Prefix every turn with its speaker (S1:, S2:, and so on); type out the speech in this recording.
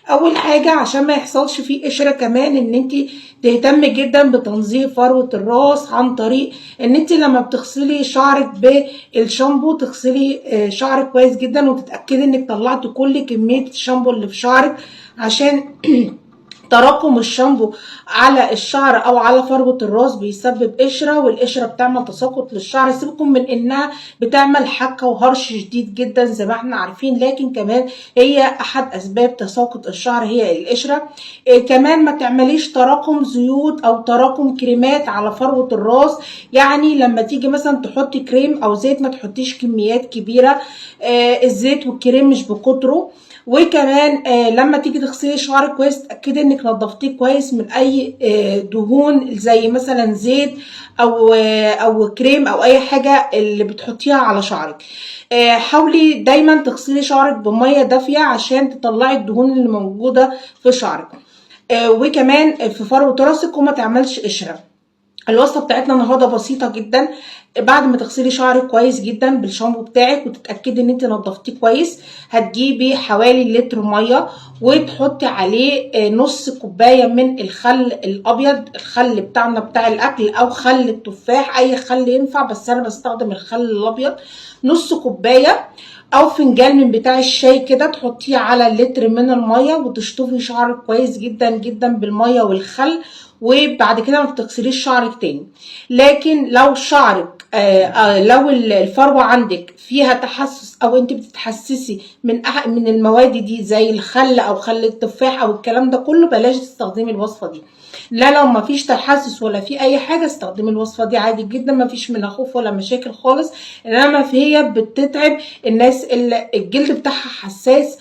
S1: اول حاجة عشان ما يحصلش فيه قشرة كمان ان انت تهتمي جدا بتنظيف فروه الراس، عن طريق ان انت لما بتغسلي شعرك بالشامبو تغسلي شعرك كويس جدا، وتتاكدي انك طلعتي كل كمية الشامبو اللي في شعرك، عشان تراكم الشامبو على الشعر او على فروه الراس بيسبب قشره، والقشره بتعمل تساقط للشعر. سيبكم من انها بتعمل حكه وهرش شديد جدا زي ما احنا عارفين، لكن كمان هي احد اسباب تساقط الشعر هي القشره. كمان ما تعمليش تراكم زيوت او تراكم كريمات على فروه الراس، يعني لما تيجي مثلا تحطي كريم او زيت ما تحطيش كميات كبيره، الزيت والكريم مش بكتره. وكمان لما تيجي تغسلي شعرك كويس تأكدي انك نظفتيه كويس من اي دهون زي مثلا زيت او كريم او اي حاجة اللي بتحطيها على شعرك. حاولي دايما تغسلي شعرك بميه دافيه عشان تطلعي الدهون اللي موجودة في شعرك، وكمان في فروه راسك، وما تعملش قشرة. الوصفة بتاعتنا النهارده بسيطة جدا. بعد ما تغسلي شعرك كويس جدا بالشامبو بتاعك وتتاكدي ان انت نظفتيه كويس، هتجيبي حوالي لتر مية وتحطي عليه نص كوباية من الخل الابيض، الخل بتاعنا بتاع الاكل او خل التفاح، اي خل ينفع بس انا بستخدم الخل الابيض. نص كوباية او فنجان من بتاع الشاي كده تحطيه على لتر من المية، وتشطفي شعرك كويس جدا جدا بالمية والخل، وبعد كده ما بتغسليش شعرك تاني. لكن لو شعرك لو الفروه عندك فيها تحسس او انت بتتحسسي من المواد دي زي الخل او خل التفاح او الكلام ده كله، بلاش تستخدمي الوصفة دي. لا لو ما فيش تحسس ولا في اي حاجة استخدمي الوصفة دي عادي جدا، ما فيش منها خوف ولا مشاكل خالص. انما هي بتتعب الناس اللي الجلد بتاعها حساس.